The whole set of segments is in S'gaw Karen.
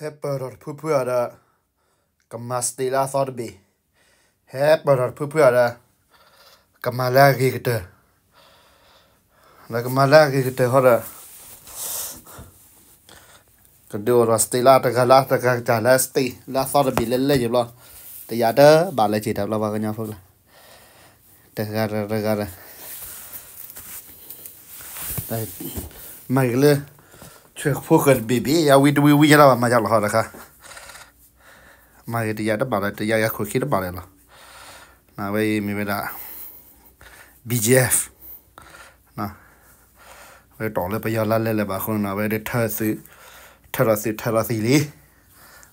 ဟဲပၢၢ်ထီၣ်တဖုဖုအီၤဒီး ကမၤ state လၢအသီတဘ့ၣ်, ဟဲပၢၢ်ထီၣ်တဖုဖုအီၤဒီး ကမၤလၢအဂ့ၤကတၢၢ်, ဒီးကမၤလၢအဂ့ၤကတၢၢ်ဃီဒီး ကဒုးအိၣ်ထီၣ် state လၢအတဂၤလၢအတဂၤကတၢၢ်လၢ state လၢအသီတဘ့ၣ်လၢလဲၣ်ယံၤဘျီ, တယာ်တဘၣ်လၢက့ၤတၢ်ဘျီပှၤကညီဖိကျါ, တဂၤတဂၤတဂၤဒီး မၤက့ၤလၢ ဆွဲၣ်ဖိဃၢၤတဘ့ၣ်ဘ့ၣ် အဝံတဝံဝံညါလီၤဘၣ်မၤယါလီၤဟီတခါ, မၤက့ၤတယာ်တဘၣ်လၢ တယာ်ယၤခိၣ်ခံတဘၣ်လၢလီၤ, အဝဲအံၤမ့ၢ်ဝဲဒၣ် B G F ဝဲတီၢ်လၢပယီၤလါလဲလဲၣ်ဘၣ်အဃိန့ၣ် အဝဲဒၣ်ထၢသုး, ထၢထီၣ်သုး ထၢထီၣ်သံ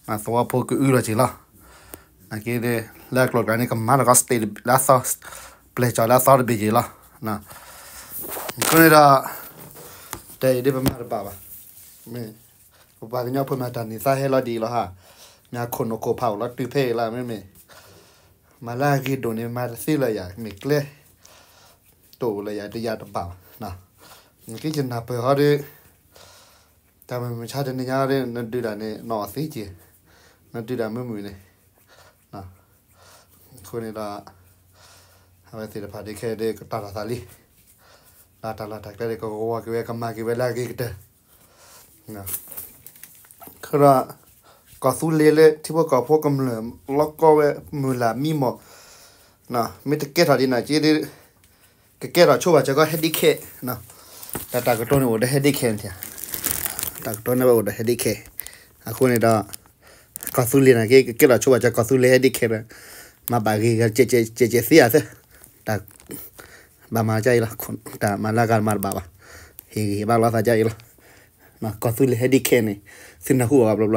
လံ, သဝီဖိကအုလီၤက့ၤလီၤ, နာ်က့ လၢအကျိၤကျါန့ၣ် ကမၤလီၤကီး state လၢအသီ, ပျဲၢ်ကၠီၤလၢအသီတဘ့ၣ်က့ၤလီၤ, အဃိန့ၣ်ဒီး တၢ်အံၤဒ်ပမၤတဘၣ်ဘၣ်, ပပှၤကညီဖိမ့ၢ်တၢ်န့ၣ်သးဟဲလီၤဒ်အံၤလီၤဟါ, မ့ၢ်အခိၣ်နူာ်ခိၣ်ဖးအိၣ်လီၤတုၤဖဲအံၤလီၤ မ့မ့ၢ် မၤလၢအဂ့ၤဒိၣ်န့ၣ် မၤတသ့လၢၤယၤ မ့ၢ်ကျဲ တအိၣ်လၢၤယၤ တယာ်တဘၣ်ဘၣ်, နက့ယနၢ်ပၢၢ်ဟီဒီး တၢ်မုၢ်မဆါတနံၤညါဒီး နဒုးတၢ်န့ၣ် နအီၣ်သ့က့ၤ, နဒုးတၢ်မုာ်မုာ်န့ၣ်, အဃိန့ၣ်ဒီး အဝဲသ့ၣ်တဖၣ်ဒ်ခဲဒီးကတီၤထီၣ်သးလံ, ဒီးတၢ်လီၢ်တၢ်ကျဲဒီး ကကဝီၤက့ၤဝဲ ကမၤက့ၤဝဲလၢအဂ့ၤကတၢၢ် ဒီး ကီၢ်သူလ့ၤလၢထံဖိကီၢ်ဖိကမျၢၢ်လီၢ်ကီၢ်ဝဲ မုၢ်လၢ်မံမီၢ်, မ့ၢ်တကဲထီၣ်ဒ်န့ၣ်က့ဒီး ကကဲထီၣ်ဆိဘၣ်စၢၤကီး handicap, တၢ်တၢ်ကတိၤန့ၣ်အိၣ်ဒီး handicap န့ၣ်, တၢ်ကတိၤန့ၣ်ဝဲအိၣ်ဒီး handicap, အဃိန့ၣ်ဒီး ကီၢ်သူလ့ၤနာ်က့ ကကဲထီၣ်ဆိဘၣ်စၢၤကီၢ်သူလ့ၤ handicap ဒီး မၤဘၣ်ဂ့ၤဂ့ၤ ကဲးကဲးသ့ဧါသ့, တၢ် ဘၣ်မၤဒ်အံၤလီၤ, တၢ်မၤလၢအဂၤမၤတဘၣ်ဘၣ်, ဟ့ၣ်ဂံၢ်ဟ့ၣ်ဘါလိာ်သးဒ်အံၤလီၤ, ကီၢ်သူလ့ၤ handicap န့ၣ် သုနၢ်ဟူအီၤဘၣ်ဘျီဘျီ, ကီၢ်သူလ့ၤ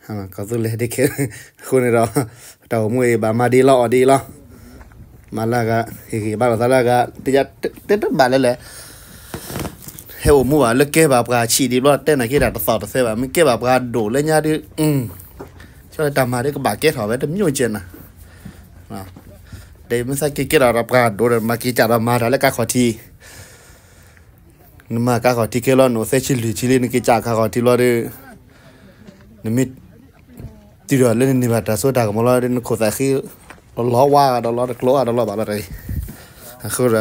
handicap အဃိန့ၣ်ဒီး တၢ်အိၣ်မူအံၤ ဘၣ်မၤဒ်အံၤလီၤ အီၣ်ဒ်အံၤလီၤ, မၤလၢအဂၤ ဟ့ၣ်ဂံၢ်ဟ့ၣ်ဘါလိာ်သးလၢအဂၤ, တယတဲတဘၣ်လၢလဲၣ် ဟဲအိၣ်မူဘၣ်လၢကဲဘၣ်ပှၤဆံးဒံးဘျီ တဲနာ်က့တၢ်တသီၣ်တသဲဘၣ်, မ့ၢ်ကဲဘၣ်ပှၤဒိၣ်လၢညါဒီး တၢ်မၤဒီးကဘၣ်ကဲထီၣ်ဝဲတမံၤကဲနၤ, ဒီးမ့ၢ်သးက့ၤကဲထီၣ်ဒီးပှၤဒိၣ်ဒီး မၤက့ၤကးဒီးမၤတၢ်လၢကါခီၣ်ထံး, နမၤကါခီၣ်ထံးခဲလီၤ နအိၣ်သဲဆံလွံၢ်ဆံလံ နက့ၤကးကါခီၣ်ထံးလီၤဒီး နမ့ၢ် တုၤဒီးလၢနန့ၢ်ဘၣ်တၢ်စိတၢ်ကမီၤလီၤဒီး နခိၣ်သးဃံ လီၤဝါဒီးလီၤ တကျိၤအါဒီးလီၤဘၣ်လီၤတဂ့ၤ, အဃိဒီး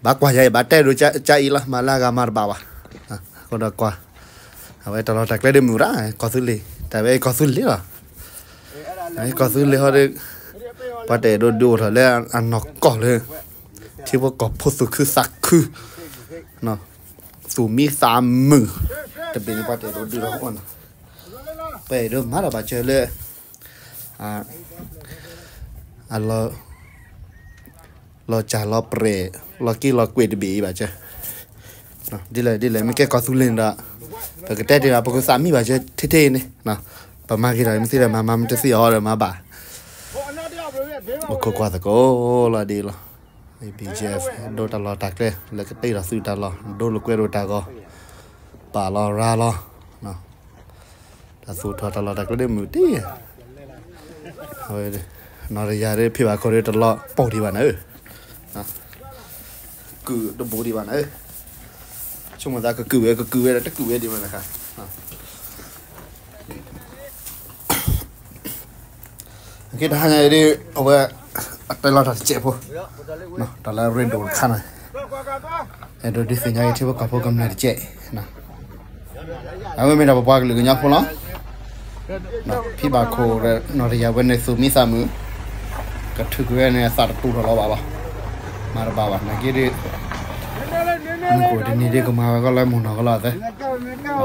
ဘၣ်ကွၢ်ယၤအံၤ ဘၣ်တဲဒိကၠါအံၤလီၤ, မၤလၢအဂၤမၤတဘၣ်ဘၣ်, အဃိဒီးကွၢ် အဝဲတၢ်လီၢ်တၢ်ကျဲဒ်မုၢ်ရၣ် ကီၢ်သူလ့ၤ တၢ်ဝဲကီၢ်သူလ့ၤလီၤ, ကီၢ်သူလ့ၤဟီဒီး ပှၤတအဲၣ်ဒိးဒုးအိၣ်ထီၣ်လၢအနီၢ်ကီၢ်လၢ ထံဖိကီၢ်ဖိသူၣ်ခုသးခု သူၣ်မံသးမုာ် တဘ့ၣ်န့ၣ် ပှၤတအဲၣ်ဒိးဒုးလီၤအီၤနီၤ, ပအဲၣ်ဒိးမၤတၢ်ဘၣ်စၢၤလၢ အလီၤ လီၤစၢ်လီၤပြဲး လီၤက့လီၤကွံာ်တဘ့ၣ်အံၤဘၣ်စၢၤ, ဒ်လဲၣ်ဒ်လဲၣ် မ့ၢ်ကဲကီၢ်သူလ့ၤန့ၣ်ဒီး ပကတဲတ့ၢ်ဒီး ပကသးမံဘၣ်စၢၤထဲထဲအံၤန့ၣ်, ပမၤဂ့ၤထီၣ်မ့ၢ်သ့ဒီးမၤ မၤမ့ၢ်တသ့အီၤဒီးမၤဘၣ်, အိၣ်ခိးကွၢ်သကိးလီၤဒ်လီၤ, B G F ဒိတၢ်လီၢ်တၢ်ကျဲ လၢကတ့ထီၣ်သုးတၢ်လီၢ် ဒိလၢကွဲဒိၣ်တၢ်ဂီၤ ပာ်လီၤရၤလီၤ တၢ်သူၣ်ထီၣ်တၢ်လီၢ်တၢ်ကျဲဒ်မုၢ်တ့ၢ်, အဝဲ နီၢ်တယၤဒ်ဖံးဘၣ်ခိၣ်ဒီးတလီၤပိၢ်ဒံးဘၣ်နၤဧၢ, ကုၢ်တဘူးဒံးဘၣ်နၤဧၢ, ဆိကမိၣ်သးကကုၢ်ဝဲ ကကုၢ်ဝဲဒီးတကုၢ်ဝဲဒံးဘၣ်နၤခါ ကဲတဟါညါအံၤဒ် အဝဲ အတဲလီၤတၢ်တစဲးဖိ, တၢ်လၢအရ့ဒိၣ်တခါန့ၣ်, အဲၣ်ဒိးဒုးသ့ၣ်ညါက့ၤထံဖိကီၢ်ဖိကမျၢၢ်တစဲး, အဝဲမ့ၢ်ဒၣ်ပပှၤကလုာ်ကညီဖိလီၤ, ဖံးဘၣ်ခိၣ်ဒီးနီၢ်တယၤဝဲန့ၣ်သူၣ်မံသးမုာ်, ကထုးကွံာ်ဝဲန့ၣ် အသးတတူၢ်ထီၣ်လီၤဘၣ်လီၤ, မၤတဘၣ်ဘၣ် နာ်က့ဒ် မုၢ်ကအိၣ်တနံၤဒ်ကမၤဝဲကီးလၢမုၢ်နီၢ်ကီးလီၤသဲ,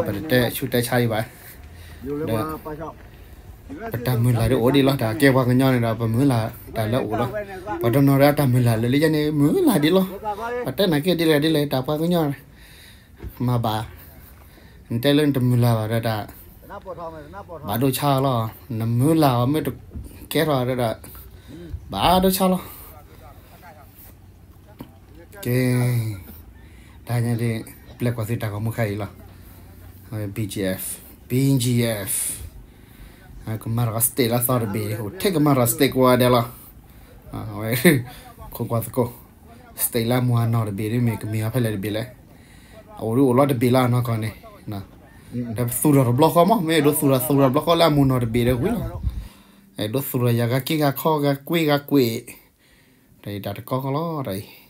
ပတတဲဆူးတဲဆါအံၤဘၣ်, ဒီး ပတၢ်မုၢ်လၢ်ဒ်အိၣ်ဒ်လီၤ, တၢ်ကဲပှၤကညီန့ၣ်ဒီး ပမုၢ်လၢ်တၢ်လၢအိၣ်လီၤ, ပှၤတနီၤဒီးတၢ်မုၢ်လၢ်လၢလၢယဲန့ၣ် မုၢ်လၢ်ဒ်လီၤ, ပတဲနာ်က့ဒ်လဲၣ်ဒ်လဲၣ် တၢ်ပှၤကညီန့ၣ် မၤဘၣ်, နတဲလၢနတမုၢ်လၢ်ဘၣ်ဒီးတၢ် ဘၣ်ဒိဆါလီၤ, နမုၢ်လၢ်အီၤမ့ၢ်တကဲထီၣ်ဒီး ဘၣ်ဒိဆါလီၤ ကဲ, တဟါညါဒ် ပျဲၢ်ကွၢ်သုတၢ်ဂီၤမူခါအံၤလီၤ, B G F, B G F, ကမၤထီၣ် state လၢအသီတဘ့ၣ်, အိၣ်ထဲကမၤထီၣ် state ကိးဂၤဒဲးလီၤ, အဝဲ ခိးကွၢ်သကိး, state လၢအမုၢ်အနီၢ်တဘ့ၣ်ဒ်မ့ၢ်ကမ့ၢ်အီၤဖဲလဲၣ်တဘ့ၣ်လဲၣ်, အအိၣ်ဒ်အိၣ်လီၤတဘ့ၣ်လၢအနီၢ်ကီၢ်န့ၣ် ဒီးပသူၣ်ထီၣ်တဘျီဃီမး, မ့ၢ်အဲၣ်ဒိးသူၣ်ထီၣ်သူၣ်ထီၣ်တဘျီဃီလၢအမိၢ်နီၢ်တဘ့ၣ်ဒီးဝံၤလီၤ. အဲၣ်ဒိးသူၣ်ထီၣ်ယၤဂၤက့ဂၤခီဂၤကွ့ဂၤကွ့ၢ်, တၢ်အံၤတၢ်တကီကီလီၤ တၢ်အံၤ.